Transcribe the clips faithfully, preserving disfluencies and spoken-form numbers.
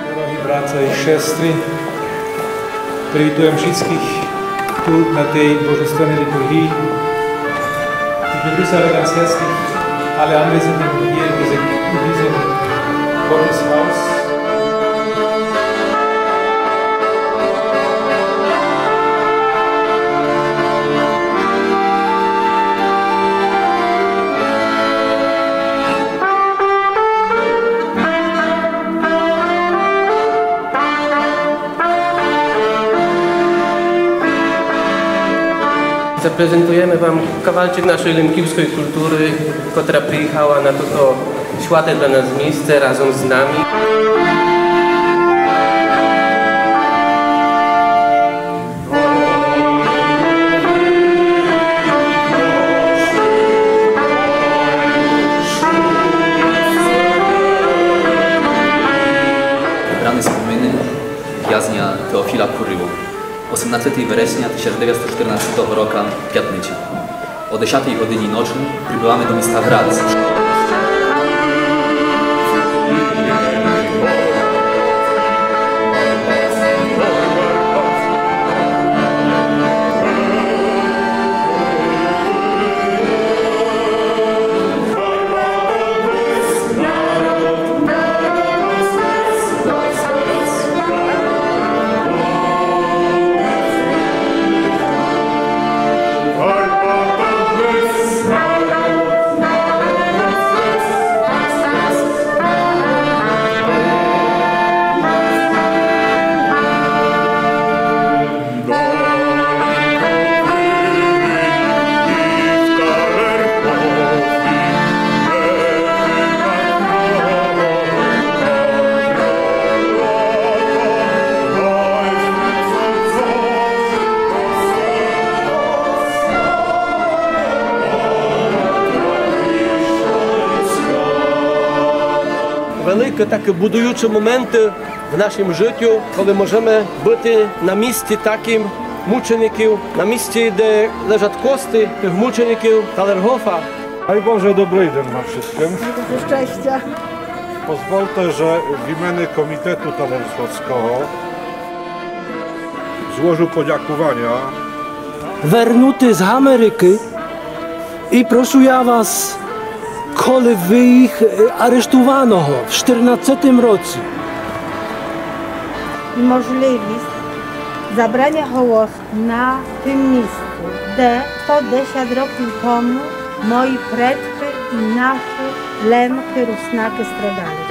Дорогі братя і сестры, привітуєм вшыткых ту на тій божественній літурґії. Тых быв сам єден з сестр, але anwesend hier in diesem, in diesem Gotteshaus. Запрезентуєме вам кавалчик нашой лемківской културы, котра приіхала на тото святе для нас місце разом з нами. Выбраны спомины вязня Теофіля Курылу. Осемнадцетого вересня тисяч девятсот чотырнадцетого рока, пятниця. О десятій годині ночы прибываме до міста Грац. Великі такі будуючі моменты в нашім житю, коли можеме быти на місці такым мучеників, на місці, де лежать кости тых мучеників Талергофа. Дай Боже, добрый ден вам вшыткым. Щастя. Позвольте, же в імены Комітету Талергофского зложу подякуваня. Вернуты з Америкы. І прошу я вас, коли вы їх, е, арештуваного в штырнадцетым році. І можливіст забраня голосу на тым місцю, де сто десят років тому мої предкы і нашы Лемкы, Руснакы страдали.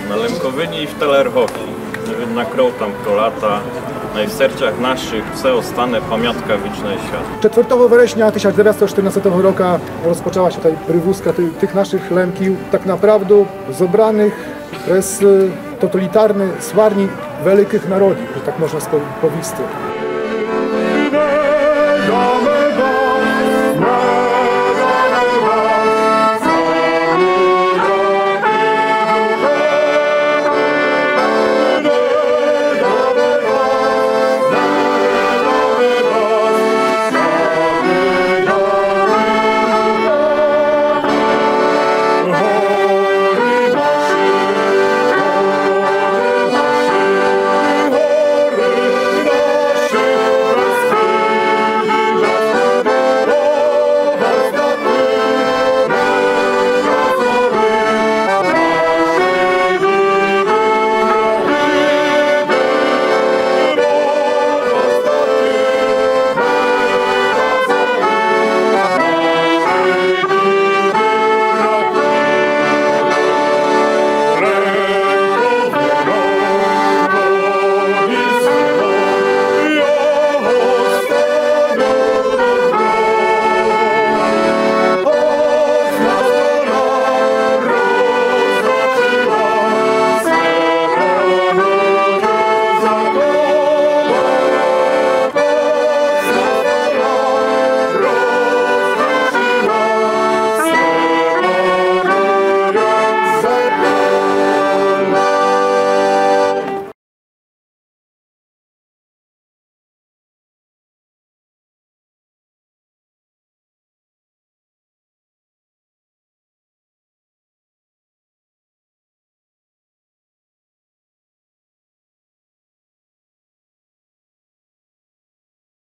На Лемковині і в Талергофі. Най ведь накров там про лата, най в серцях нашых все остане памятка вічного свята. Четвертого вересня тисяч девятсот чотырнадцетого рока розпочала ся та привозка ты-, тых нашых Лемків, так направду зобраных през, е, тоталітарны сварні великых народів, же так можна спо-, повісти.